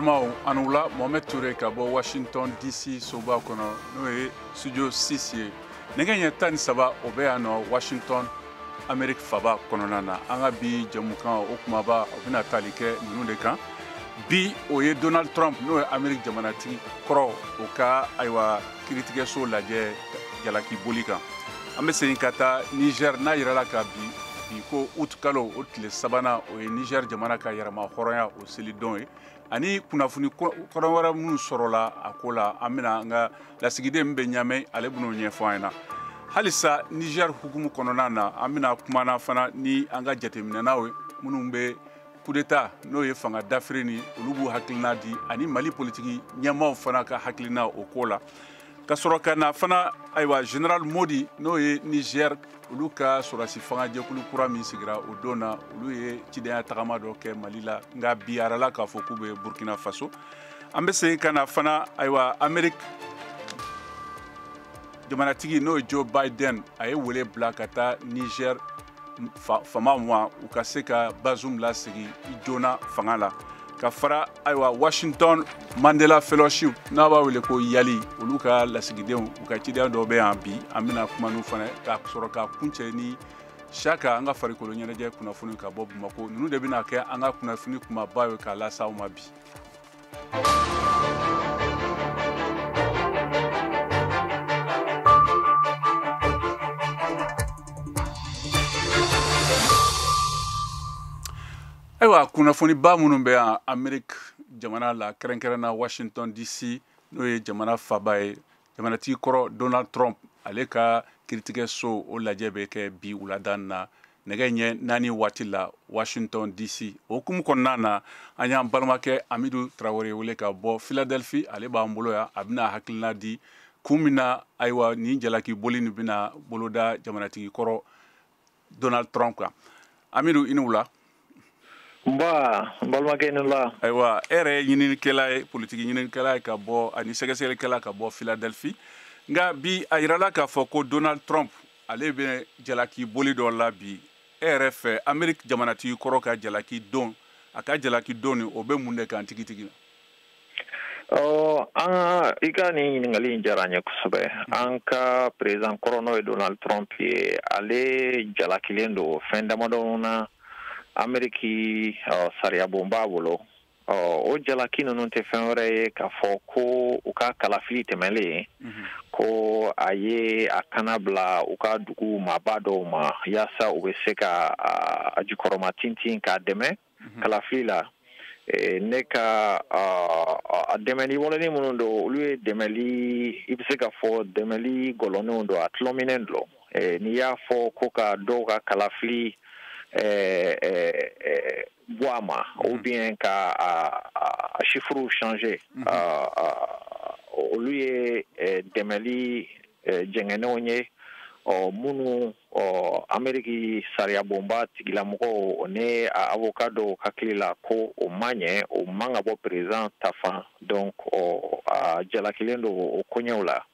Balimaw, a ni wula. Mohamed Touré ka bɔ Washington DC soba kɔnɔ, n'o ye studio 6 ye. Nɛgɛ ɲɛ 13, o bɛ yan nɔ Washington, Amérique faba kɔnɔna na. An ka bi jɛmukan, o kumaba, o bɛna tali kɛ ninnu de kan bi. O ye Donald Trump, n'o ye Amérique jamanatigi kɔrɔ, o ka ayiwa kiiritigɛso lajɛ jalaki boli kan. An bɛ segin ka taa Niger, n'a yirala ka bi bi ko août kalo o tile sabanan, o ye Niger jamana ka yɛrɛma hɔrɔnya o selidon ye, ani kunnafoni kɔrɔ wɛrɛ minnu sɔrɔla a ko la. An bɛna an ka lasigiden min bɛ Ɲamɛ, ale bɛn'o ɲɛfɔ an ɲɛna. Halisa Niger hukumu kɔnɔna na, an bɛna kumana fana ni an ka jateminɛnaw ye minnu bɛ coup d'état, n'o ye fanga dafiri ni olu b'u hakilina di, ani Mali politiki ɲɛmaaw fana ka hakilina o ko la. Ka sɔrɔ ka na fana, ayiwa, général Modi, n'o ye Niger olu ka sɔrɔdasi fangajɛkulu kura min sigira o don na, olu ye cidenya tagama dɔ kɛ Mali la, nka bi arala k'a fɔ k'u bɛ Burkina Faso. An bɛ segin ka na fana, ayiwa, Amérique jamanatigi, n'o ye Joe Biden, a ye wele bila ka taa Niger famaw ma, u ka se ka Bazoum lasegin joona fanga la. Ka fara, ayiwa, Washington Mandela Fellowship, n'a b'a wele ko YALI, olu ka lasigidenw, u ka cidenya dɔw bɛ yan bi, an bɛna kuma n'u fana. Ka sɔrɔ ka kuncɛ ni Saka, an ka farikolo ɲɛnajɛ kunnafoni ka bɔ Bamakɔ. Ninnu de bɛna kɛ an ka kunnafoni kumaba ye k'a lase aw ma bi. Ayiwa, kunnafoniba minnu bɛ yan Amérique jamana la, kɛrɛnkɛrɛnna Washington DC, n'o ye jamana faba ye, jamanatigi kɔrɔ Donald Trump, ale ka kiiritigɛso o lajɛ bɛ kɛ bi wulada na nɛgɛ ɲɛ 4 waati la Washington DC. O hukumu kɔnɔna na, an y'an balimakɛ Amidu Tarawele wele ka bɔ Philadelphie. Ale b'an bolo yan, a bɛna hakilina di kun min na, ayiwa, nin jalaki boli nin bɛna boloda jamanatigi kɔrɔ Donald Trump kan. Amidu, i ni wula. Nba, n balimakɛ, ni la. Ayiwa, e yɛrɛ ye ɲininikɛla ye, politiki ɲininikɛla ye ka bɔ, ani sɛgɛsɛgɛlikɛla ka bɔ Philadelphie. Nka bi, a yirala k'a fɔ ko Donald Trump, ale bɛ jalaki boli dɔ la bi. E yɛrɛ fɛ, Amérique jamanatigi kɔrɔ ka jalaki don, a ka jalaki don nin, o bɛ mun de kan tigitigi? Ɔ, an ka i ka nin ɲininkali in diyara n ye kosɛbɛ. An ka président kɔrɔ, n'o ye Donald Trump ye, ale jalakilen don fɛn damadɔ na Ameriki sariyabon b'a bolo. Ɔ, o jalaki ninnu tɛ fɛn wɛrɛ ye k'a fɔ ko u ka kalafili tɛmɛlen, ko a ye a kana bila u ka dugu maaba dɔw ma, yaasa u bɛ se ka a jukɔrɔma tintin k'a dɛmɛ kalafili la. Ne ka a dɛmɛli walenin minnu don, olu ye dɛmɛli, i bɛ se ka fɔ dɛmɛli gɔlɔninw don, a tulɔminɛ don. N'i y'a fɔ ko ka dɔw ka kalafili bɔ a ma, ou bien ka a chiffres changer, olu ye dɛmɛli jɛngɛnenw ye. Ɔ, minnu, ɔ, Ameriki sariyabonba tigilamɔgɔw ne a avocat dɔw hakili la ko o ma ɲɛ, o man ka bɔ président ta fan. Donc, ɔ, a jalakilen don o koɲɛw la.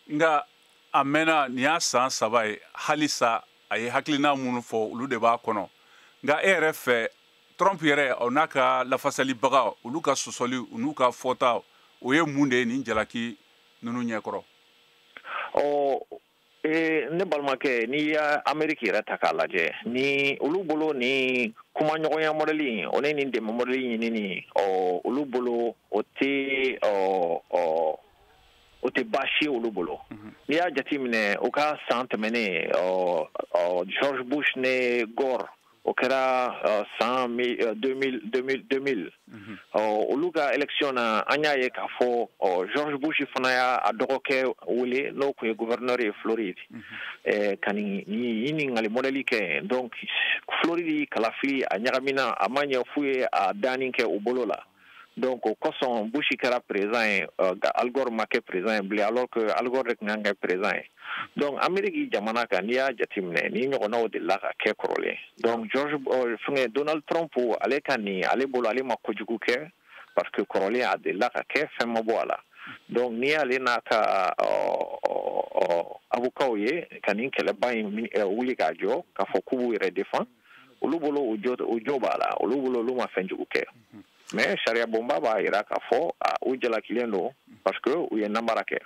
Nka a mɛnna, nin y'a san 3 ye, halisa a ye hakilina minnu fɔ, olu de b'a kɔnɔ. Nka e yɛrɛ fɛ, Trump yɛrɛ, o n'a ka lafasalibaga, olu ka sɔsɔli, u n'u ka fɔta, o ye mun de ye nin jalaki ninnu ɲɛkɔrɔ? Ɔ, ne balimakɛ, n'i y'a Ameriki yɛrɛ ta k'a lajɛ, ni olu bolo ni kumaɲɔgɔnya mɔdɛli, o ni nin dɛmɛ mɔdɛli ɲinini, ɔ, olu bolo o tɛ, ɔ ɔ o tɛ baasi ye olu bolo. N'i y'a jateminɛ, u ka san tɛmɛnen, ɔ ɔ George Bush ne Gore, o kɛra san 2000, 2000, ɔ, olu ka élection na, an y'a ye k'a fɔ, ɔ, George Bush fana y'a a dɔgɔkɛ wele, n'o tun ye gouverneur ye Floride, ka nin ɲininkali mɔdɛli kɛ. Donc Floride kalafili a ɲagamina, a ma ɲɛ f'u ye a danni kɛ u bolo la. Donc o kosɔn Bush kɛra président ye, Al Gore ma kɛ président ye bilen, alors que Al Gore de tun kan kɛ président ye. Donc Amérique jamana kan, n'i y'a jateminɛ, ni ɲɔgɔnnaw delila ka kɛ kɔrɔlen. Donc George fɛngɛ Donald Trump, ale ka nin, ale bolo ale ma kojugu kɛ, parce que kɔrɔlen a delila ka kɛ, fɛn ma bɔ a la. Donc n'i y'ale n'a ka avocat ye ka nin kɛlɛba in wuli k'a jɔ k'a fɔ k'u b'u yɛrɛ défend, olu bolo o jo b'a la, olu bolo olu ma fɛn jugu kɛ. Mais sariya bonba b'a yira k'a fɔ u jalakilen don parce que u ye namara kɛ.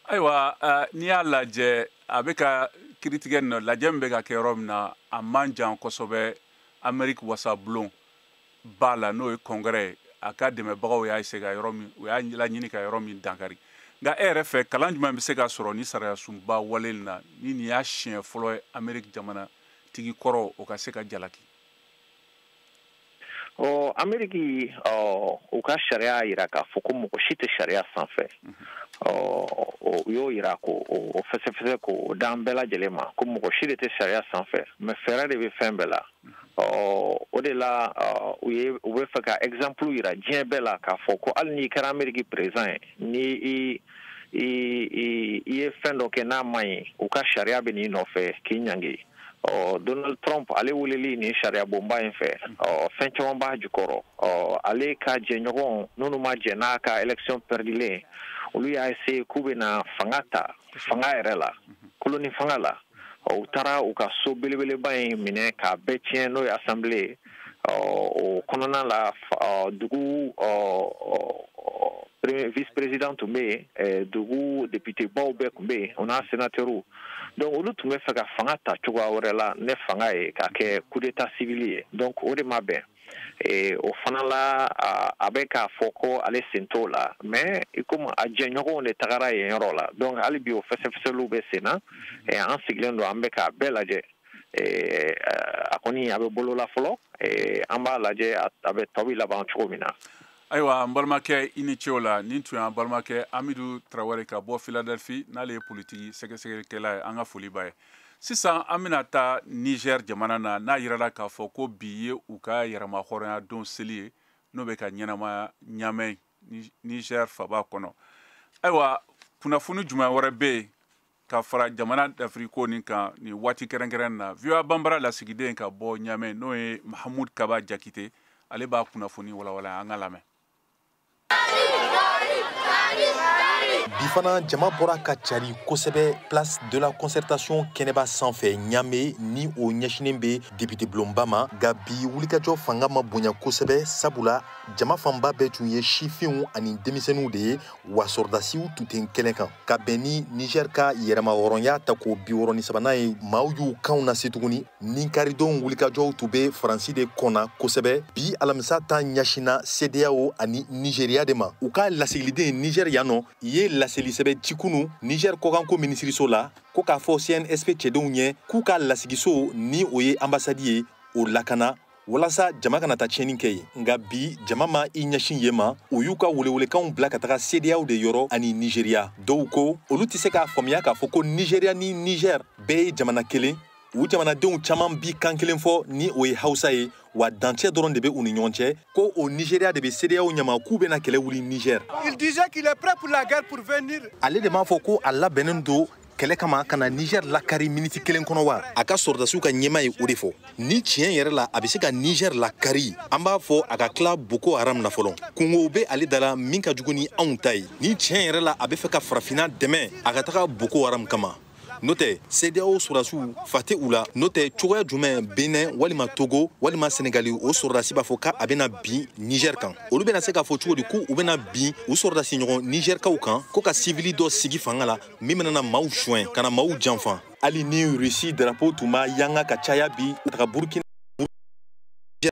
Ayiwa, n'i y'a lajɛ, a bɛ ka kiiritigɛ nin lajɛ min bɛ ka kɛ yɔrɔ min na, a man jan kosɛbɛ Amérique wasabulon ba la, n'o ye Congrès ye, a ka dɛmɛbagaw y'a essayer ka yɔrɔ min, u y'a laɲini ka yɔrɔ min dankari. Nka e yɛrɛ fɛ, kalan jumɛn bɛ se ka sɔrɔ ni sariya sunba wale in na, ni nin y'a siɲɛ fɔlɔ ye Amérique jamana tigi kɔrɔ o ka se ka jalaki? Ɔ, Ameriki, ɔ, u ka sariya yira k'a fɔ ko mɔgɔ si tɛ sariya sanfɛ. Ɔ, u y'o yira ko o fɛsɛfɛsɛ k'o d'an bɛɛ lajɛlen ma ko mɔgɔ si de tɛ sariya sanfɛ, mais fɛɛrɛ de bɛ fɛn bɛɛ la. Ɔ, o de la u ye u bɛ fɛ ka exemple yira diɲɛ bɛɛ la k'a fɔ ko hali n'i kɛra Ameriki président ye, ni i ye fɛn dɔ kɛ n'a man ɲi, u ka sariya bɛ n'i nɔfɛ k'i ɲangi. Ɔ, Donald Trump ale weleli nin sariya bonba in fɛ, ɔ, fɛn caman b'a jukɔrɔ. Ɔ, ale ka jɛɲɔgɔn minnu ma jɛn n'a ka élection perdilen, olu y'a essayer k'u bɛna fanga ta fanga yɛrɛ la, koloni fanga la. Ɔ, u taara u ka so belebeleba in minɛ k'a bɛɛ tiɲɛ, n'o ye assemblée ye. Ɔ, o kɔnɔna la, dugu vice président tun bɛ yen, dugu député baw bɛɛ tun bɛ yen, o n'a sénateur. Donc olu tun bɛ fɛ ka fanga ta cogoya wɛrɛ la ne fanga ye k'a kɛ coup d'état civil ye. Donc o de ma bɛn. O fana la, a bɛ k'a fɔ ko ale sen t'o la, mais i komi a jɛɲɔgɔnw de tagara yen yɔrɔ la. Donc hali bi o fɛsɛfɛsɛliw bɛ sen na. An sigilen don, an bɛ k'a bɛɛ lajɛ. A kɔni a bɛ bolo la fɔlɔ, an b'a lajɛ a bɛ tɔ bɛ laban cogo min na. Ayiwa, n balimakɛ, i ni ce o la. Nin tun y'an balimakɛ Amidu Tarawele ka bɔ Philadelphie, n'ale ye politiki sɛgɛsɛgɛlikɛla ye. An ka foli b'a ye. Sisan an bɛna taa Niger jamana na, n'a yirala k'a fɔ ko bi ye u ka yɛrɛma hɔrɔnya don seli ye, n'o bɛ ka ɲɛnamaya Ɲamɛ, Niger faba kɔnɔ. Ayiwa, kunnafoni jumɛn wɛrɛ bɛ yen ka fara jamana dafiriko nin kan nin waati kɛrɛnkɛrɛn na? VOA Banbara lasigiden ka bɔ Ɲamɛ, n'o ye Mahamud Kaba Jakite, ale b'a kunnafoni walawala. An ka lamɛn. Bi fana, jama bɔra ka cari kosɛbɛ Place de la Concertation kɛnɛba sanfɛ Ɲame, ni o ɲɛsinen bɛ député bulonba ma. Nka bi, wulikajɔ fanga ma bonya kosɛbɛ, sabula jama fanba bɛɛ tun ye sifinw ani denmisɛnninw de ye, wa sɔrɔdasiw tun tɛ kɛnɛ kan. Ka bɛn ni Niger ka yɛrɛma hɔrɔnya ta ko 63nan ye, maaw y'u kanw lase tuguni. Ni karidon wulikajɔw tun bɛ Faransi de kɔnna kosɛbɛ, bi alamisa ta ɲɛsinna CEDEAO ani Nigéria de ma. U ka lasigiliden Niger yan nɔ ye laseli sɛbɛn ci kunu Niger kɔkanko minisiriso la ko k'a fɔ CNSP cɛdenw ɲɛ k'u ka lasigiso, ni o ye ambassade ye, o lakana walasa jama kana taa tiɲɛni kɛ yen. Nka bi, jama ma i ɲɛsin yen ma. U y'u ka welewelekanw bila ka taga CEDEAO de yɔrɔ ani Nigéria. Dɔw ko olu tɛ se k'a faamuya k'a fɔ ko Nigéria ni Niger bɛɛ ye jamana kelen, u jamanadenw caman bi kan kelen fɔ, ni o ye Hausa ye, wa dancɛ dɔrɔn de bɛ u ni ɲɔgɔn cɛ, ko o Nigéria de bɛ CEDEAO ɲama k'u bɛna kɛlɛ wuli Niger. Il disait qu'il est prêt pour la guerre pour venir. Ale de m'a fɔ ko a labɛnnen don kɛlɛ kama ka na Niger lakari miniti kelen kɔnɔ wa? A ka sɔrɔdasiw ka ɲɛma ye o de fɔ. Ni tiɲɛ yɛrɛ la a bɛ se ka Niger lakari, an b'a fɔ a ka tila Boko Haram na fɔlɔ. Kungow bɛ ale da la min ka jugu ni anw ta ye. Ni tiɲɛ yɛrɛ la a bɛ fɛ ka farafinna dɛmɛ, a ka taga Boko Haram kama. N'o tɛ, CEDEAO sɔrɔdasiw fa tɛ u la. N'o tɛ, cogoya jumɛn Benin walima Togo walima Senegali o sɔrɔdasi b'a fɔ k'a bɛna bin Niger kan? Olu bɛna se k'a fɔ cogo di k'u bɛna bin u sɔrɔdasi ɲɔgɔn Nigerkaw kan ko ka sivili dɔ sigi fanga la min bɛna na maaw suɲɛ ka na maaw janfa? Hali ni Russie drapeau tun b'a yanga ka caya bi taga Burkina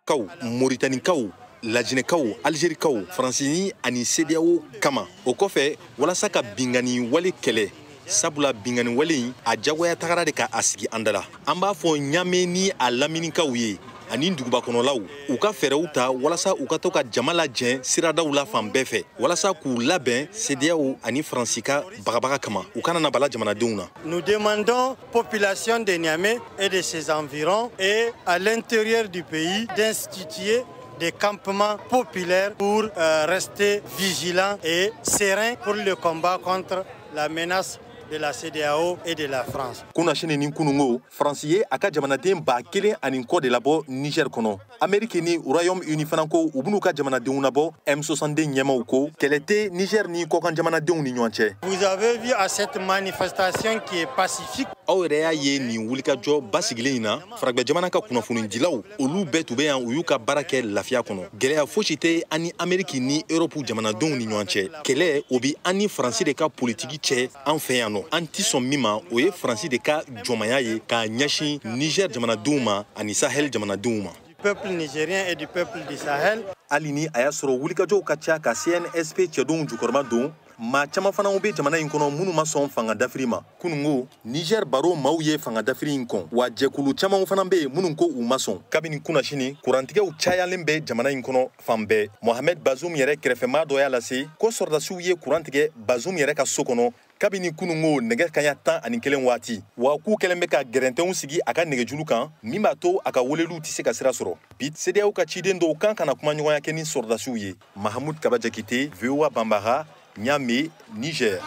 kaw, Mauritanie-kaw, Lajinɛkaw, Algérie-kaw, Faransi ani CEDEAO kama. O kɔfɛ, walasa ka bingani wale kɛlɛ, sabula bingani wale in a jagoya tagara de ka a sigi an da la, an b'a fɔ Ɲame ni a laminikaw ye ani duguba kɔnɔlaw u ka fɛɛrɛw ta walasa u ka to ka jama lajɛ siradaw la fan bɛɛ fɛ, walasa k'u labɛn CEDEAO ani Faransi ka bagabaga kama, u kana na bala jamanadenw na. Nous demandons population de Niamey et de ses environs et à l'intérieur du pays d'instituer des campements populaires pour rester vigilants et sereins pour le combat contre la menace. de la CEDEAO et de la France. Kunasini ni kunungo, France ye a ka jamanaden 1000 ni kɔ de labɔ Niger kɔnɔ. Amérique ni Royaume-Uni fana ko u b'u ka jamanadenw labɔ. M62 ɲɛmaw ko kɛlɛ tɛ Niger ni kɔkan jamanadenw ni ɲɔgɔn cɛ. Vous avez vu à cette manifestation qui est pacifique. Aw yɛrɛ y'a ye nin wulikajɔ basigilen in na, faragwɛ jamana ka kunnafonidilaw, olu bɛɛ tun bɛ yan, u y'u ka baara kɛ lafiya kɔnɔ. Gɛlɛya fosi tɛ an ni Ameriki ni Erɔpu jamanadenw ni ɲɔgɔn cɛ. Kɛlɛ o bi an ni Faransi de ka politiki cɛ an fɛ yan nɔ. An ti sɔn min ma, o ye Faransi de ka jɔnmaya ye k'a ɲɛsin Niger jamanadenw ma ani Sahel jamanadenw ma. Du peuple nigérien et du peuple du Sahel. Hali ni a y'a sɔrɔ wulikajɔw ka ca ka CNSP cɛdenw jukɔrɔma don, maa caman fana bɛ jamana in kɔnɔ minnu ma sɔn fanga dafiri ma. Kunungo, Niger baro maaw ye fanga dafiri in kɔn, wa jɛkulu caman fana bɛ yen minnu ko u ma sɔn. Kabini kunnasini, kurantigɛw cayalen bɛ jamana in kɔnɔ fan bɛɛ. Mohamed Bazoum yɛrɛ kɛrɛfɛmaa dɔ y'a lase ko sɔrɔdasiw ye kuran tigɛ Bazoum yɛrɛ ka so kɔnɔ kabini kunungo nɛgɛ kaɲa 11 waati, wa k'u kɛlen bɛ ka gɛrɛntɛnw sigi a ka nɛgɛjuru kan min b'a to a ka weleliw tɛ se ka sira sɔrɔ. Bi, CEDEAO ka ciden dɔw kan kana kumaɲɔgɔnya kɛ ni sɔrɔdasiw ye. Mahamud Kaba Jakite, VOA Banbara, Niamey, Niger.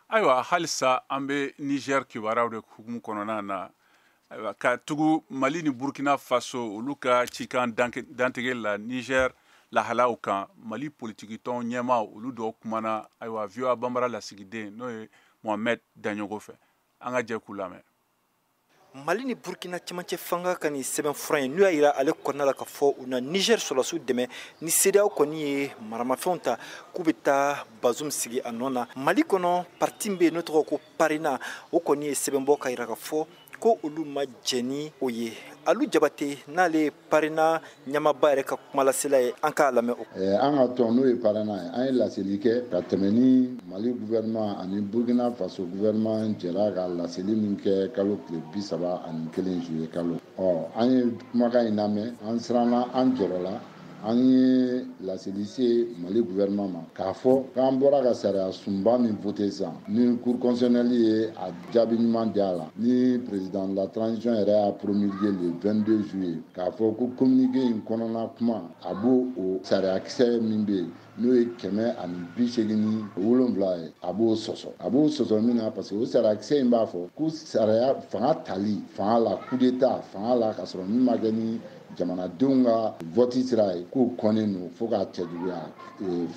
Ayiwa, halisa an bɛ Niger kibaruyaw de hukumu kɔnɔna na. Ayiwa, ka tugu Mali ni Burkina Faso olu ka cikan dantigɛ la Niger lahalaw kan, Mali politikitɔn ɲɛmaaw, olu dɔw kumana, ayiwa, VOA Banbara lasigiden n'o ye Mohamed Daɲogo fɛ. An ka jɛ k'u lamɛn. Mali ni Burkina cɛmancɛ fanga ka nin sɛbɛnfura in, n'u y'a yira ale kɔnɔna la ka fɔ u na Niger sɔrɔdasiw dɛmɛ ni CEDEAO kɔni ye maramafɛnw ta k'u bɛ taa Bazum sigi a nɔ na. Mali kɔnɔ, parti bɛ yen n'o tɔgɔ ko PARENA, o kɔni ye sɛbɛn bɔ ka yira ka fɔ ko olu ma jɛn ni o ye. Alu Jabate, n'ale ye PARENA ɲɛmaaba yɛrɛ ka kumalasela ye, an k'a lamɛn o. An ka tɔn, n'o ye PARENA ye, an ye laseli kɛ ka tɛmɛ ni Mali gouvernement ani Burkina Faso gouvernement jɛra ka laseli min kɛ kalo tile 31 juillet kalo. Ɔ, an ye kumakan in lamɛn, an siranna, an jɔrɔla. An ye laseli se Mali gouvernement ma k'a fɔ k'an bɔra ka sariya sunba min voté sisan, ni Cour constitutionnelle ye a jaabi ɲuman di a la, ni président de la transition yɛrɛ y'a promulgué le 22 juillet, k'a fɔ ko communiqué in kɔnɔna kuma, a b'o o sariyakisɛ min bɛ yen, n'o ye 187 ye, a b'o sɔsɔ. A b'o sɔsɔ min na, parce que o sariyakisɛ in b'a fɔ ko sariya fanga tali fanga la, coup d'état fanga la, k'a sɔrɔ min ma kɛ ni jamanadenw ka vote sira ye, k'o kɔnnen don fo k'a cɛjuguya,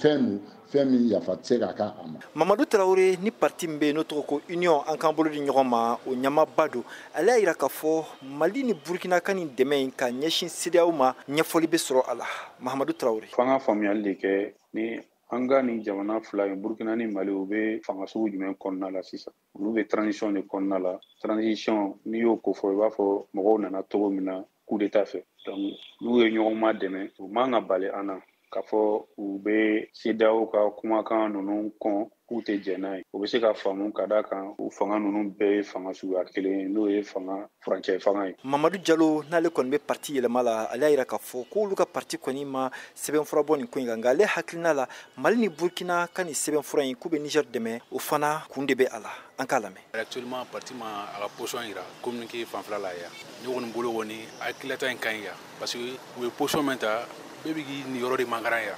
fɛn don, fɛn min yafa tɛ se ka k'a ma. Mamadu Tarawele ni parti min bɛ yen n'o tɔgɔ ko Union an k'an bolo di ɲɔgɔn ma, o ɲɛmaaba don. Ale y'a yira k'a fɔ Mali ni Burkina ka nin dɛmɛ in ka ɲɛsin CEDEAO ma, ɲɛfɔli bɛ sɔrɔ a la. Mahamadu Tarawele. F'an ka faamuyali de kɛ ni an ka nin jamana fila in, Burkina ni Mali, u bɛ fanga sugu jumɛn kɔnɔna la sisan? Olu bɛ transition de kɔnɔna la. Transition, n'i y'o ko fɔ, i b'a fɔ mɔgɔw nana cogo min na coup d'état fɛ. Donc n'u ye ɲɔgɔn ma dɛmɛ, u man ka bali an na k'a fɔ u bɛ CEDEAO ka kumakan ninnu kɔn, k'u tɛ jɛn n'a ye. O bɛ se ka faamu ka d'a kan u fanga ninnu bɛɛ ye fanga suguya kelen ye, n'o ye fanga furancɛ fanga ye. Mamadu Jalo, n'ale kɔni bɛ parti yɛlɛma la, ale y'a yira k'a fɔ k'olu ka parti kɔni ma sɛbɛnfura bɔ nin ko in kan, nka ale hakilina la, Mali ni Burkina ka nin sɛbɛnfura in k'u bɛ Niger dɛmɛ, o fana kun de bɛ a la. An k'a lamɛn. Actuellement, parti ma a ka position yira communiqué fanfɛla la yan. Ne kɔni bolo kɔni, hakililata in ka ɲi yan, parce que u ye position min ta, bɛɛ bɛ k'i niyɔrɔ de mankaran yan.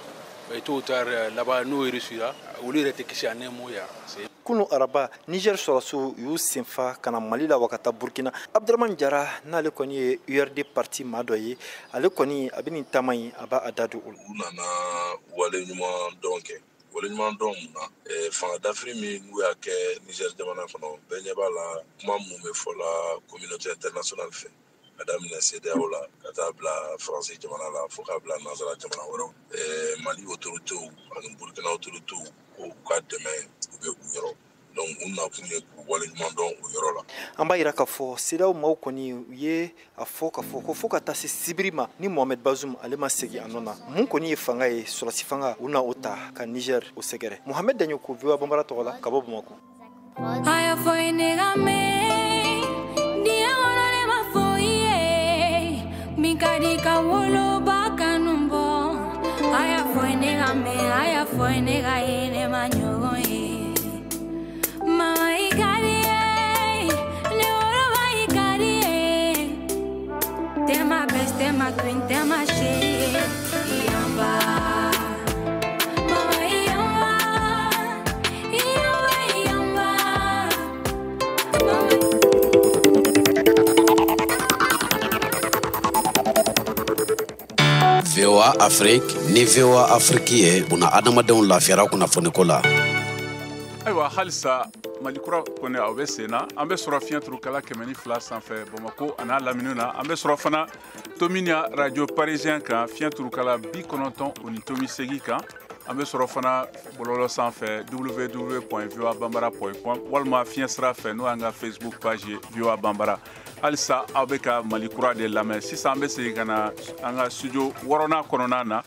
Tôt ou tard, laban n'o réussira, olu yɛrɛ tɛ kisi a nɛmo yan. Kunu araba, Niger sɔrɔdasiw y'u senfa ka na Mali la wa ka taa Burkina. Abdramane Jara, n'ale kɔni ye URD parti maa dɔ ye, ale kɔni a bɛ nin taama in, a b'a da don o la. U nana wale ɲuman dɔn kɛ, wale ɲuman dɔn mun na? Fanga dafiri min n'u y'a kɛ Niger jamana kɔnɔ, bɛɛ ɲɛ b'a la, kuma mun bɛ fɔ la communauté internationale fɛ, ka daminɛ CEDEAO la ka taa bila Faransi jamana la, fo k'a bila nansara jamana wɛrɛw, Mali autorités ani Burkina autorités ko u ka dɛmɛ u bɛ u yɔrɔ. Donc u nakun ye k'u waleɲuman dɔn o yɔrɔ la. An b'a yira k'a fɔ CEDEAO maaw kɔni, u ye a fɔ k'a fɔ ko fo ka taa se sibiri ma, ni Mohamed Bazoum ale ma segin a nɔ na, mun kɔni ye fanga ye, sɔrɔsi fanga, u na o ta ka Niger o sɛgɛrɛ. Mohamed Daɲoko, VOA Banbara tɔgɔ la, ka bɔ Bamakɔ. A y'a fɔ i ne ka mɛn diɲɛ kɔnɔ, ne ma fɔ i ye min ka di ka woloba kanu bɔ. A y'a fɔ i ne ka mɛn, a y'a fɔ i ne ka ye, ne ma ɲɔgɔn ye. Mama i ka di ye, ne woloba i ka di ye. T'es ma best, t'es ma queen, t'es ma chérie. Yamba, mama yamba. VOA Afrique ni VOA Afrique ye buna adamadenw lafiyara kunnafoniko la. Ayiwa, halisa Mali kura kɔni aw bɛ sen na. An bɛ sɔrɔ fiɲɛ turukala 102 sanfɛ Bamako a n'a lamini na. An bɛ sɔrɔ fana Tominian Radio Parisien kan, fiɲɛ turukala 98.8 kan. An bɛ sɔrɔ fana bɔlɔlɔ sanfɛ, www.voabambara.com, walima fiɲɛ sira fɛ, n'o y'an ka Facebook page ye, VOA Bambara. Halisa aw bɛ ka Mali kura de lamɛn. Sisan an bɛ segin ka na an ka studio wɔɔrɔnan kɔnɔna na.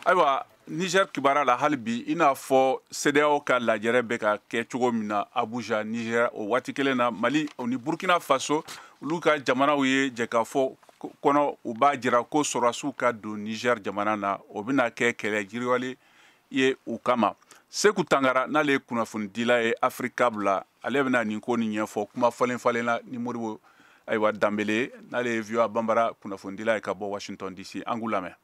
Ayiwa, Niger kibaruya la hali bi, i n'a fɔ CEDEAO ka lajɛrɛ bɛ ka kɛ cogo min na Abuja, Niger, o waati kelen na, Mali o ni Burkina Faso, olu ka jamanaw ye jɛkafɔ kɔnɔ. U b'a jira ko sɔrɔdasiw ka don Niger jamana na, o bɛna kɛ kɛlɛ jiriwale ye u kama. Seku Tangara, n'ale ye kunnafonidila ye Africable la, ale bɛna nin ko nin ɲɛfɔ kuma falen falen na ni Modibo, ayiwa, Danbele, n'ale ye VOA Bambara kunnafonidila ye ka bɔ Washington DC. An k'u lamɛn.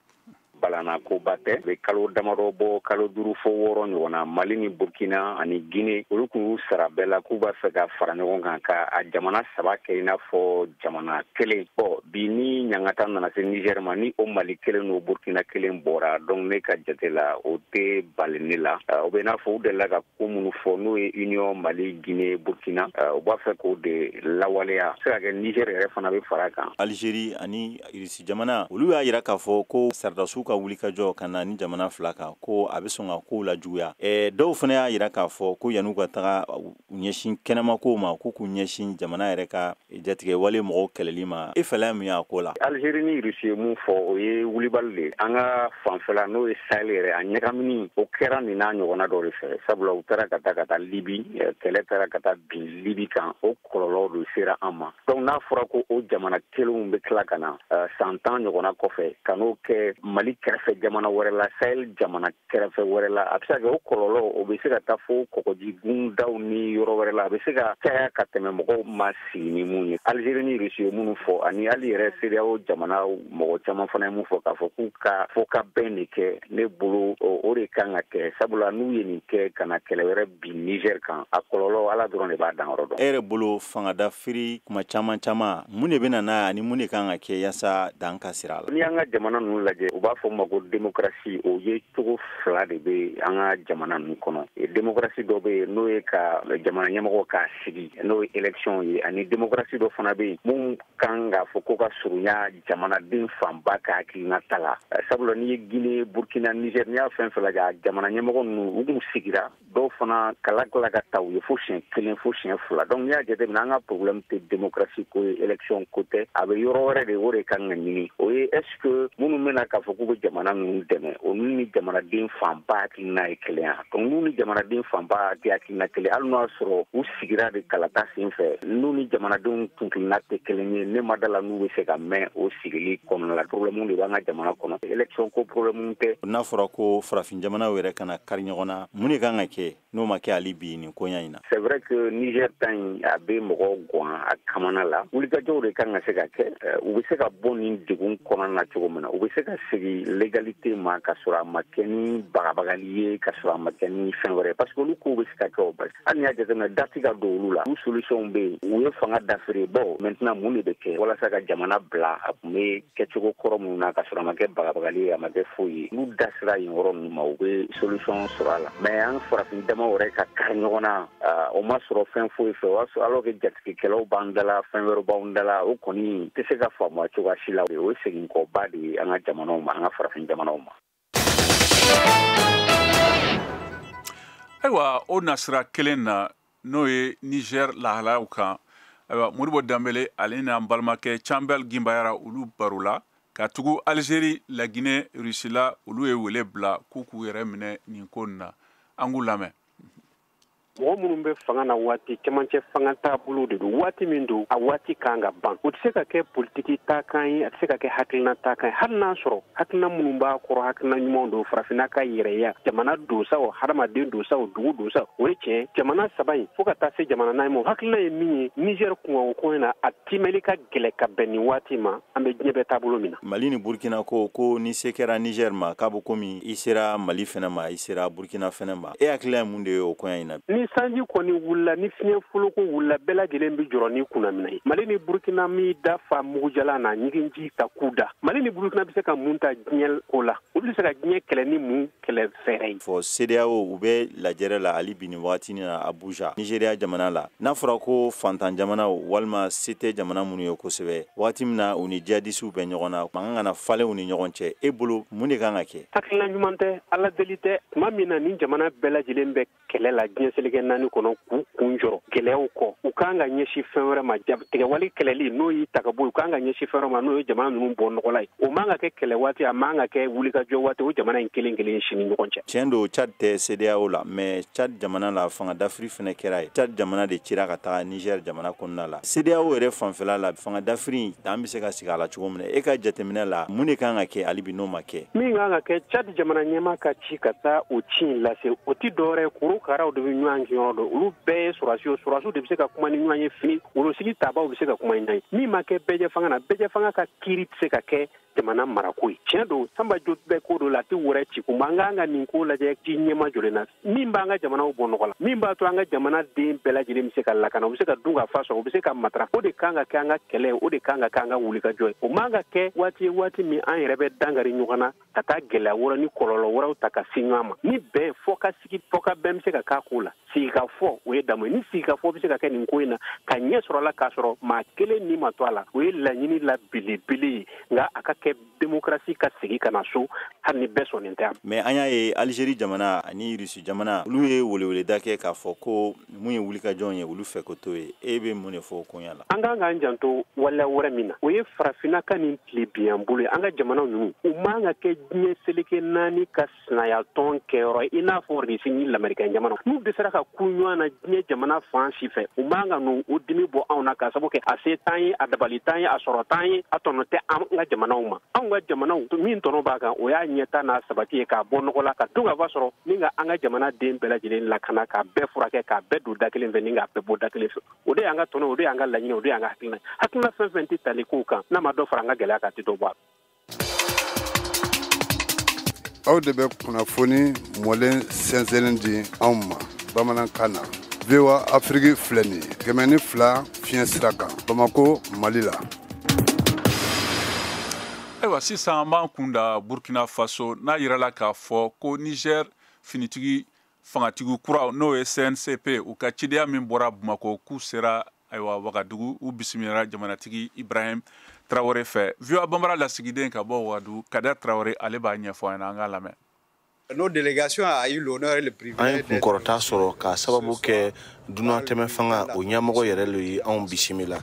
Balana koba tɛ, bɛ kalo damadɔ bɔ, kalo 5 fo 6 ɲɔgɔn na, Mali ni Burkina ani Guinée, olu kun y'u sara bɛɛ la k'u b'a fɛ ka fara ɲɔgɔn kan ka a jamana saba kɛ i n'a fɔ jamana kelen. Bɔn, bi ni ɲangata nana se Niger ma, ni o Mali kelen n'o Burkina kelen bɔra, donc ne ka jate la, o tɛ bali ne la. O bɛ n'a fɔ u delila ka ko minnu fɔ, n'o ye union Mali, Guinée, Burkina, u b'a fɛ k'o de lawaleya. Se ka kɛ Niger yɛrɛ fana bɛ fara kan. Algérie ani Russie jamana, olu y'a yira k'a fɔ ko sardasiw ka wulikajɔ ka na ni jamana fila kan, ko a bɛ sɔn ka kow la juguya. Dɔw fana y'a yira k'a fɔ ko yan'u ka taga u ɲɛsin kɛnɛmakow ma, k'u k'u ɲɛsin jamana yɛrɛ ka jatigɛ wale mɔgɔw kɛlɛli ma. E fɛla ye mun y'a ko la? Algérie ni Russie ye mun fɔ, o ye wulibali de. An ka fanfɛla, n'o ye Sahel yɛrɛ, a ɲagamini o kɛra nin n'a ɲɔgɔnna dɔ de fɛ, sabula u taara ka taa Libi, kɛlɛ taara ka taa bin Libi kan, o kɔlɔlɔ de sera an ma. Donc n'a fɔra ko o jamana kelenw bɛ tila ka na san 10 ɲɔgɔnna kɔfɛ ka n'o kɛ Mali kɛrɛfɛ jamana wɛrɛ la, Sahel jamana kɛrɛfɛ wɛrɛ la, a bɛ se ka kɛ o kɔlɔlɔ o bɛ se ka taa fo kɔgɔji gundaw ni yɔrɔ wɛrɛ la, a bɛ se ka caya ka tɛmɛ mɔgɔw ma sigi ni mun ye. Algérie ni Russie ye minnu fɔ, ani hali yɛrɛ CEDEAO jamana mɔgɔ caman fana ye mun fɔ, k'a fɔ k'u ka fɔ ka bɛn de kɛ, ne bolo o de kan ka kɛ, sabula n'u ye nin kɛ ka na kɛlɛ wɛrɛ bin Niger kan, a kɔlɔlɔ, Ala dɔrɔn de b'a danyɔrɔ dɔn. E yɛrɛ bolo, fangada firi kuma caman caman, mun de bɛ na n'a ye, ani mun de kan ka kɛ yaasa dan ka sira a la? N'i y'an ka jamana ninnu lajɛ, u b'a fɔ ma ko démocratie, o ye cogo fila de bɛ an ka jamana ninnu kɔnɔ. Démocratie dɔ bɛ yen, n'o ye ka jamana ɲɛmɔgɔ k'a sigi, n'o ye élection ye, ani démocratie dɔ fana bɛ yen mun kan k'a fɔ ko ka surunya jamanaden fanba ka hakilina ta la, sabula n'i ye Guinée, Burkina, Niger, n'i y'a fɛn fɛn lajɛ, a jamana ɲɛmɔgɔ ninnu, u kun sigira, dɔw fana kala tila ka ta u ye fo siɲɛ kelen, fo siɲɛ fila. Donc n'i y'a jateminɛ, an ka problème tɛ démocratie ko ye, élection ko tɛ, a bɛ yɔrɔ wɛrɛ de, o de kan ka ɲini. O ye est ce que minnu bɛna k'a fɔ k'u bɛ jamana ninnu dɛmɛ, o ni jamanaden fanba hakilina ye kelen ya? Donc n'u ni jamanaden fanba tɛ hakilina kelen, hali n'o y'a sɔrɔ u sigira de kalata sen fɛ, n'u ni jamanadenw kuntilenna tɛ kelen ye, ne ma da la n'u bɛ se ka mɛn o sigili kɔnɔna la. Problème de b'an ka jamana kɔnɔ, élection ko problème tɛ. N'a fɔra ko farafin jamanaw yɛrɛ kana kari ɲɔgɔn na, mun de kan ka kɛ n'o ma kɛ hali bi nin koɲa in na? C'est vrai que Niger ta in, a bɛ mɔgɔw guwan a kamana la. Wulikajɔw de kan ka se ka kɛ. U bɛ se ka bɔ nin degun kɔnɔna na cogo min na, u bɛ se ka segin légalité ma, ka sɔrɔ a ma kɛ ni bagabagali ye, ka sɔrɔ a ma kɛ ni fɛn wɛrɛ, parce que olu kow bɛ se ka kɛ o. Basi hali n'i y'a jateminɛ, date ka don olu la, u solution bɛ yen. U ye fanga dafiri, bon, maintenant mun de bɛ kɛ walasa ka jamana bila a tun bɛ kɛcogo kɔrɔ minnu na, ka sɔrɔ a ma kɛ bagabagali ye, a ma kɛ foyi ye? N'u da sera yen yɔrɔ ninnu ma, u bɛ solution sɔrɔ a la. Mais an farafin damaw yɛrɛ ka kari ɲɔgɔn na, o ma sɔrɔ fɛn foyi fɛ, o y'a sɔrɔ alors que jatigikɛlaw b'an da la, fɛn wɛrɛw b'an da la, o kɔni tɛ se ka faamuya cogoya si la. O ye seginkɔba de ye an ka jamanaw ma, an ka farafin jamanaw ma. Ayiwa, o nasira kelen na, n'o ye Niger lahalayaw kan, ayiwa, Modibo Danbele, ale n'an balimakɛ Canbɛl Gimbayara, olu barola ka tugu Algérie, Laginɛ, Rusila, olu ye wele bila k'u k'u yɛrɛ minɛ nin ko nin na. An k'u lamɛn. Mɔgɔ minnu bɛ fanga na, waati cɛmancɛ fanga taabolo de don. Waati min don, a waati kan ka ban. O tɛ se ka kɛ politiki taakan ye, a tɛ se ka kɛ hakilina taakan ye, hali n'a sɔrɔ hakilina minnu b'a kɔrɔ, hakilina ɲumanw don, farafinna ka yɛrɛya, jamana don sa o, hadamaden don sa o, dugu don sa, o ye tiɲɛ. Jamana saba in, fo ka taa se jamana naani ma, o hakilina ye min ye Niger kunkanko ko in na, a timɛli ka gɛlɛ ka bɛn nin waati ma, an bɛ diɲɛ bɛɛ taabolo min na. Mali ni Burkina ko ni se kɛra Niger ma, k'a bɛ komi i sera Mali fɛnɛ ma, i sera Burkina fɛnɛ ma. E hakilina ye mun de ye o koɲa in na? Ni sanji kɔni wulila, ni fiɲɛ foloko wulila, bɛɛ lajɛlen bɛ jɔrɔ ni kunnaminɛ ye. Mali ni Burukina m'i da fa mugujalan na ɲiginji ka k'u da. Mali ni Burukina bɛ se ka mun ta diɲɛ ko la? Olu bɛ se ka diɲɛ kɛlɛ ni mun kɛlɛ fɛɛrɛ ye? Fɔ CEDEAO, u bɛ lajɛrɛ la hali bi nin waati na Abuja, Nigeria jamana la. N'a fɔra ko fantan jamanaw walima se tɛ jamana minnu ye kosɛbɛ, waati min na u ni jihadisiw bɛ ɲɔgɔn na, mankan kana falen u ni ɲɔgɔn cɛ, e bolo mun de kan ka kɛ? Hakilina ɲuman tɛ, Ala deli tɛ. Tuma min na ni jamana bɛɛ lajɛlen bɛ kɛlɛ la diɲɛ seleke 4 kɔnɔ, k'u kun jɔrɔ gɛlɛyaw kɔ, u kan ka ɲɛsin fɛn wɛrɛ ma. Tigɛwale kɛlɛli n'o y'i ta ka bɔ, u kan ka ɲɛsin fɛn wɛrɛ ma, n'o ye jamana ninnu bɔ nɔgɔ la ye. O man ka kɛ kɛlɛ waati, a man ka kɛ wulikajɔ waati, o jamana in kelen kelen si ni ɲɔgɔn cɛ. Tiɲɛ don, Tchad tɛ CEDEAO la, mais Tchad jamana la fanga dafiri fɛnɛ kɛra ye. Tchad jamana de cira ka taga Niger jamana kɔnɔna la. CEDEAO yɛrɛ fanfɛla la, fanga dafiri dan bɛ se ka sigi a la cogo min na, e ka jateminɛ la, mun de kan ka kɛ hali bi n'o ma kɛ? Min kan ka kɛ, Tchad jamana ɲɛmaa ka ci ka taa o ci in lase. O ti dɔwɛrɛ ye, korokaraw de bɛ ɲɔgɔn kɛ yɔrɔ dɔn, olu bɛɛ ye sɔrɔdasiw, sɔrɔdasiw de bɛ se ka kuma ni ɲɔgɔn ye, fini wolosigi tabaw bɛ se ka kuma ni ɲɔgɔn ye. Min ma kɛ bɛɛjɛ fanga na, bɛɛjɛ fanga ka kiiri tɛ se ka kɛ jamana marako ye. Tiɲɛ don, Sanba jo bɛ ko dɔ la, a tɛ wɛrɛ ci kun. An k'an ka nin ko lajɛ ji ɲɛma jɔlen na, min b'an ka jamanaw bɔ nɔgɔ la, min b'a to an ka jamana den bɛɛ lajɛlen bɛ se ka lakana, u bɛ se ka dun ka fa sɔrɔ, u bɛ se ka matarafa. O de kan ka kɛ an ka kɛlɛ, o de kan ka kɛ an ka wulikajɔ ye. O man ka kɛ waati ye, waati min an yɛrɛ bɛ dankari ɲɔgɔn na, ka taa gɛlɛya wɛrɛ ni kɔlɔlɔ wɛrɛw ta ka se ɲɔgɔn ma. Ni bɛn fɔ ka sigi, fɔ ka bɛn bɛ se ka k'a ko la, sigikafɔ o ye damu ye. Ni sigikafɔ bɛ se ka kɛ nin ko in na ka ɲɛ sɔrɔ a la, k'a sɔrɔ maa kelen ni ma to a la, o ye laɲini la belebele ye. Nka a ka kɛ démocratie ka segin ka na so, hali ni bɛɛ sɔnnen tɛ. Mais an y'a ye, Algérie jamana ani Russie jamana, olu ye weleweleda kɛ k'a fɔ ko mun ye wulikajɔ ye, olu fɛ ko to ye. E bɛ mun de fɔ o koɲa la? An kan k'an janto waleya wɛrɛ min na, o ye farafinna ka nin tile biyan bolo ye. An ka jamanaw ninnu, u man ka kɛ diɲɛ seleke 4 ka sinayatɔn kɛyɔrɔ, i n'a fɔ Russie ni lamɛrikɛn jamanaw. N'u dɛsɛra ka ku ɲɔgɔn na diɲɛ jamana fan si fɛ, u man ka n'u o dimi bɔ anw na, k'a sababu kɛ a se t'an ye, a dabali t'an ye, a sɔrɔ t'an ye, a tɔnɔ tɛ an ka jamanaw ma. Anw ka jamanaw min tɔnɔ b'a kan, o y'a ɲɛta n'a sabati ye, k'a bɔ nɔgɔ la, ka dun ka fa sɔrɔ, ni ka an ka jamana den bɛɛ lajɛlen lakana, k'a bɛɛ furakɛ, k'a bɛɛ don da kelen fɛ, ni k'a bɛɛ bɔ da kelen fɛ. O de y'an ka tɔnɔ, o de y'an ka laɲini, o de y'an ka hakilina. Hakilina fɛn fɛn tɛ tali kow kan, n'a ma dɔ fara an ka gɛlɛya kan, a tɛ dɔ bɔ a la. Aw de bɛ kunnafoni mɔlen sɛnsɛnnen di anw ma bamanankan na. VOA Afrique filɛ nin ye 102 fiɲɛ sira kan, Bamako, Mali la. Ayiwa, sisan an b'an kun da Burkina Faso. N'a yirala k'a fɔ ko Niger finitigi fangatigi kura, n'o ye CNSP, u ka cidenya min bɔra Bamako k'u sera, ayiwa, Wagadugu, u bisimilara jamanatigi Ibrahim Traoré fɛ. VOA Bambara lasigiden ka bɔ Wagadugu, Kader Traoré, ale b'a ɲɛfɔ an ɲɛna, an k'a lamɛn. Nos délégations a eu l'honneur et le privilège. An ye kunkɔrɔta sɔrɔ k'a sababu kɛ dunantɛmɛ fanga o ɲɛmɔgɔ yɛrɛ le ye anw bisimila.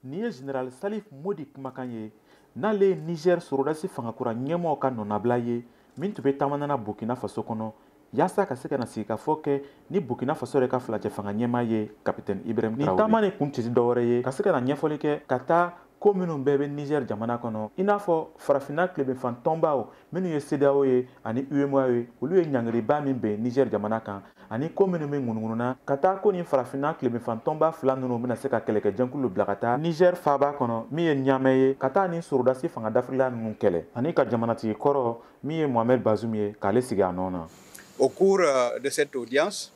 Nin ye général Salif Modi kumakan ye, n'ale ye Niger sɔrɔdasi fangakura ɲɛmɔgɔ ka nɔnabila ye, min tun bɛ taama Burkina Faso kɔnɔ yaasa ka se ka na sigikafɔ kɛ ni Burkina Faso yɛrɛ ka filacɛ fanga ɲɛmaa ye, capitaine Ibrahim Traoré. Nin taama nin kun tɛ dɔwɛrɛ ye ka se ka na ɲɛfɔli kɛ ka taa ko minnu bɛɛ bɛ Niger jamana kɔnɔ, i n'a fɔ farafinna tilebinfan tɔnbaw minnu ye CEDEAO ye ani UEMOA ye, olu ye ɲangiriba min ben Niger jamana kan, ani ko minnu bɛ ŋunuŋununa ka taa ko nin farafinna tilebinfan tɔnba fila ninnu bɛna se ka kɛlɛkɛjɛkulu bila ka taa Niger faaba kɔnɔ, min ye Niamey ye, ka taa ni sɔrɔdasi fanga dafirila ninnu kɛlɛ, ani ka jamanatigi kɔrɔ min ye Mohamed Bazoum ye, k'ale sigi a nɔ na. Au cours de cette audience,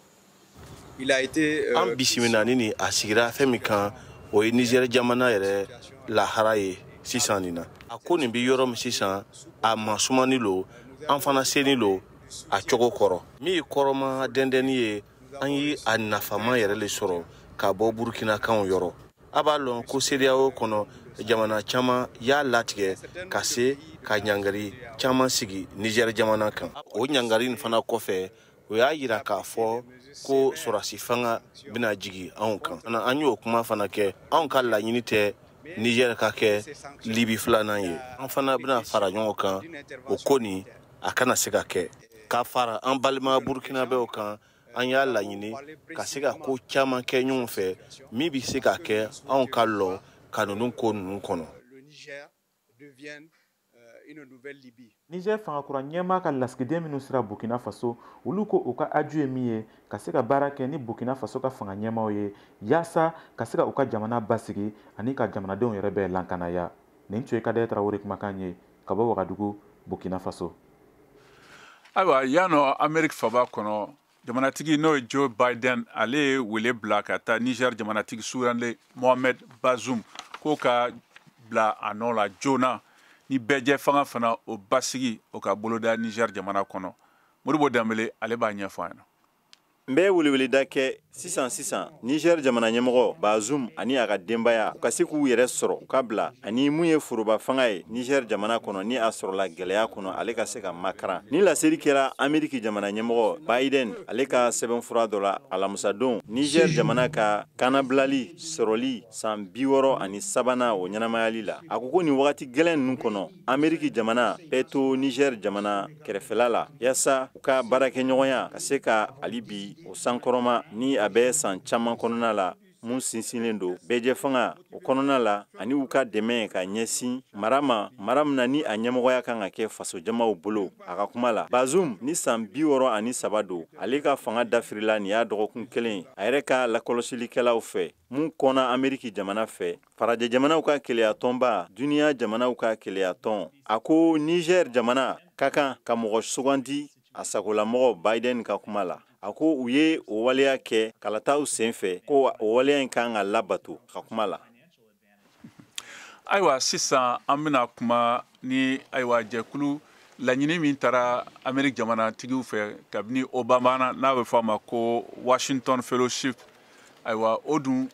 il a été An bisimila ni a sigira fɛn min kan, o ye Niger jamana yɛrɛ lahara ye sisan nin na. A ko nin bɛ yɔrɔ min sisan, a masumani lo, an fana seni lo a cogo kɔrɔ. Min ye kɔrɔma dɛndɛnni ye, an ye a nafama yɛrɛ le sɔrɔ ka bɔ Burukinakanw yɔrɔ. A b'a lɔn ko CEDEAO kɔnɔ, jamana caman y'a latigɛ ka se ka ɲangari caman sigi Niger jamana kan. O ɲangari nin fana kɔfɛ, o y'a yira k'a fɔ ko sɔrɔsi fanga bɛna jigi anw kan. An y'o kuma fana kɛ, anw ka laɲini tɛ Niger ka kɛ Libi filanan ye. An fana bɛna fara ɲɔgɔn kan o ko nin a kana se ka kɛ. Ka fara an balima Burkinabɛw kan, an y'a laɲini ka se ka ko caman kɛ ɲɔgɔn fɛ min bɛ se ka kɛ anw ka lɔ ka ninnu ko ninnu kɔnɔ. Niger fangakura ɲɛmaa ka lasigiden minnu sera Burkina Faso, olu ko u ka aju ye min ye, ka se ka baara kɛ ni Burkina Faso ka fanga ɲɛmaaw ye yaasa ka se ka u ka jamana basigi ani ka jamanadenw yɛrɛ bɛɛ lankanaya. Nin tun ye Kader Traoré kumakan ye ka bɔ Wagadugu, Burkina Faso. Ayiwa, yan nɔ, Ameriki faba kɔnɔ. Jamanatigi n'o ye Joe Biden, ale ye wele bila ka taa Niger jamanatigi suranle Mohamed Bazoum k'o ka bila a nɔ la joona ni bɛɛjɛ fanga fana o basigi o ka boloda Niger jamana kɔnɔ. Modibo Danbele, ale b'a ɲɛfɔ an ɲɛna. N bɛ weleweleda kɛ sisan sisan Niger jamana ɲɛmɔgɔ Bazoum ani a ka denbaya, u ka se k'u yɛrɛ sɔrɔ, u ka bila ani mun ye foroba fanga ye Niger jamana kɔnɔ ni a sɔrɔla gɛlɛya kɔnɔ, ale ka se ka makaran. Ni laseli kɛra Ameriki jamana ɲɛmɔgɔ Biden ale ka sɛbɛnfura dɔ la alamisadon, Niger jamana ka kanabilali sɔrɔli san 63nan o ɲɛnamayali la. A ko ko nin wagati gɛlɛn ninnu kɔnɔ, Ameriki jamana bɛɛ to Niger jamana kɛrɛfɛla la yaasa u ka baarakɛɲɔgɔnya ka se ka hali bi o sankɔrɔma ni a bɛ san caman kɔnɔna la mun sinsinlen don bɛɛjɛ fanga o kɔnɔna la, ani u ka dɛmɛ ka ɲɛsin mara ma, mara min na ni a ɲɛmɔgɔya kan ka kɛ fasojamaw bolo. A ka kuma la, Bazoum ni san 63 don, ale ka fanga dafirila nin y'a dɔgɔkun kelen a yɛrɛ ka lakɔlɔsilikɛlaw fɛ mun kɔnna Ameriki jamana fɛ, farajɛ jamanaw ka keleya tɔnba, duniya jamanaw ka keleyatɔn. A ko Niger jamana ka kan ka mɔgɔ sugandi a sagolamɔgɔ. Biden ka kuma la, a ko u ye o waleya kɛ kalataw senfɛ, ko o waleya in kan ka labato, ka kuma la. Ayiwa, sisan an bɛna kuma ni ayiwa jɛkulu laɲini min taara Ameriki jamanatigiw fɛ kabini Obama na, n'a bɛ fɔ a ma ko Washington Fellowship. Ayiwa, o dun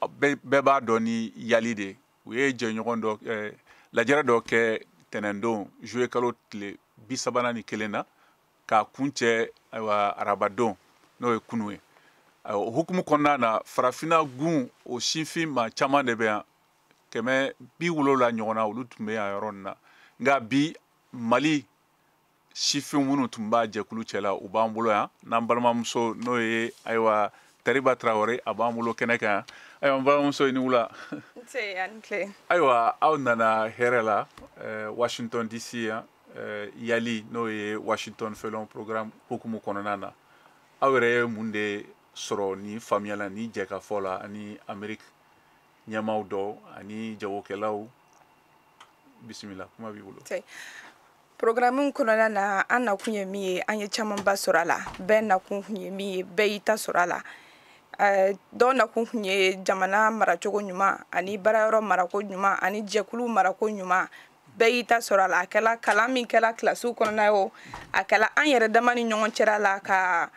bɛɛ b'a dɔn ni YALI de u ye jɛɲɔgɔn dɔ lajɛrɛ dɔ kɛ tɛnɛndon juillet kalo tile 31 na k'a kuncɛ ayiwa arabadon, n'o ye kunu ye. Ayiwa, o hukumu kɔnɔna na, farafinna gun o sinfin maa caman de bɛ yan, 170 ɲɔgɔnna, olu tun bɛ yan yɔrɔ nin na. Nka bi, Mali sifin minnu tun b'a jɛkulu cɛ la, u b'an bolo yan n'an balimamuso, n'o ye ayiwa Tariba Tarawele, a b'an bolo kɛnɛ kan yan. Ayiwa, n balimamuso, i ni wula. Nse, a ni tile. Ayiwa, aw nana hɛrɛ la Washington DC yan, YALI, n'o ye Washington Fellow Programme hukumu kɔnɔna na. Aw yɛrɛ ye mun de sɔrɔ ni faamuya la ni jɛkafɔ la ani Amérique ɲɛmaaw dɔw ani jagokɛlaw? Bisimila, kuma b'i bolo. Programme kɔnɔna na, an nakun ye min ye, an ye camanba sɔrɔ a la. Bɛɛ nakun kun ye min ye, bɛɛ y'i ta sɔrɔ a la. Dɔw nakun kun ye jamana maracogo ɲuman ani baarayɔrɔ marako ɲuman ani jɛkulu marako ɲuman. Bɛɛ y'i ta sɔrɔ a la. A kɛla kalan min kɛla kilasiw kɔnɔna ye o, a kɛla an yɛrɛ dama ni ɲɔgɔn cɛla la ka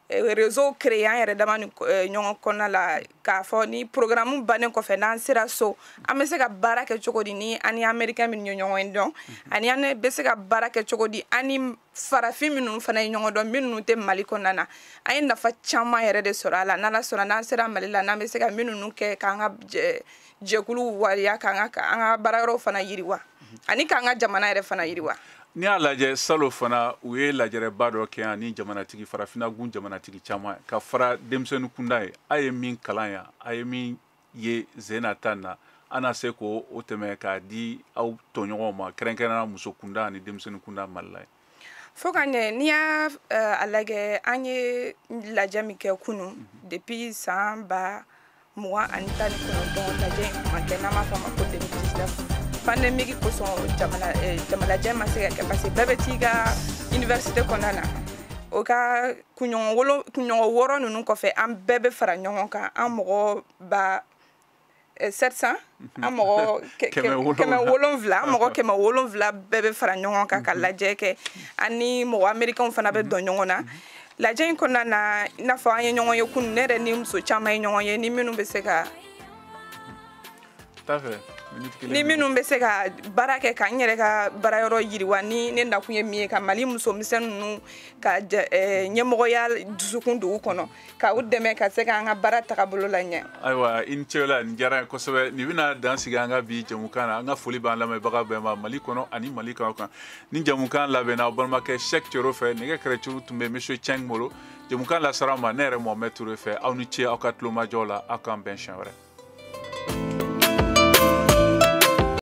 réseau créer an yɛrɛ dama ni ɲɔgɔn kɔnɔna la, k'a fɔ ni programme bannen kɔfɛ, n'an sera so, an bɛ se ka baara kɛ cogo di ni an ni américain minnu ye ɲɔgɔn dɔn, ani an bɛ se ka baara kɛ cogo di an ni farafin minnu fana ye ɲɔgɔn dɔn, minnu tɛ Mali kɔnɔna na. An ye nafa caman yɛrɛ de sɔrɔ a la. N'Ala sɔnna, n'an sera Mali la, n'an bɛ se ka minnu kɛ k'an ka jɛkulu waleya, k'an ka an ka baarayɔrɔw fana yiriwa ani k'an ka jamana yɛrɛ fana yiriwa. N'i y'a lajɛ, salon fana u ye lajɛrɛba dɔ kɛ yan ni jamanatigi, farafinna gun jamanatigi caman, ka fara denmisɛnnin kunda ye. A ye min kalan yan, a ye min ye zen na ta na, an na se k'o o tɛmɛ k'a di aw tɔɲɔgɔnw ma, kɛrɛnkɛrɛnnenya muso kunda ani denmisɛnnin kunda Mali la ye? Fo ka ɲɛ, n'i y'a a lajɛ, an ye lajɛ min kɛ kunun, depuis san 2019 lajɛ in kun ma kɛ, n'an b'a fɔ a ma ko 2019. Pandémie kosɔn, jamana jamalajɛ ma se ka kɛ, parce que bɛɛ bɛ t'i ka université kɔnɔna na. O ka kunɲɔgɔn wolo kunɲɔgɔn 6 ninnu kɔfɛ, an bɛɛ bɛ fara ɲɔgɔn kan, an mɔgɔ ba 700, an mɔgɔ 700, an mɔgɔ 700 bɛɛ bɛ fara ɲɔgɔn kan ka lajɛ kɛ. Ani mɔgɔ américains fana bɛ dɔn ɲɔgɔn na lajɛ in kɔnɔna na. I n'a fɔ an ye ɲɔgɔn ye kunun, ne yɛrɛ ni muso caman ye ɲɔgɔn ye ni minnu bɛ se ka ni minnu bɛ se ka baara kɛ ka n yɛrɛ ka baarayɔrɔ yiriwa, ni ne nakun ye min ye, ka Mali musomisɛnnin ninnu ka ɲɛmɔgɔya dusukun dugu kɔnɔ, ka u dɛmɛ ka se k'an ka baara tagabolo la ɲɛ. Ayiwa, i ni ce la, nin diyara n ye kosɛbɛ. Nin bɛna dan sigi an ka bi jɛmukan na. An ka foli b'an lamɛnbaga bɛɛ ma Mali kɔnɔ ani Mali kɔ kan. Ni jɛmukan labɛnna aw balimakɛ Sɛk Cero fɛ, nɛgɛ kɛrɛcuru tun bɛ monsieur Cheng bolo. Jɛmukan lasara ma ne yɛrɛ Mohamed Touré fɛ. Aw ni ce aw ka tulomajɔ la. Aw k'an bɛn siɲɛ wɛrɛ.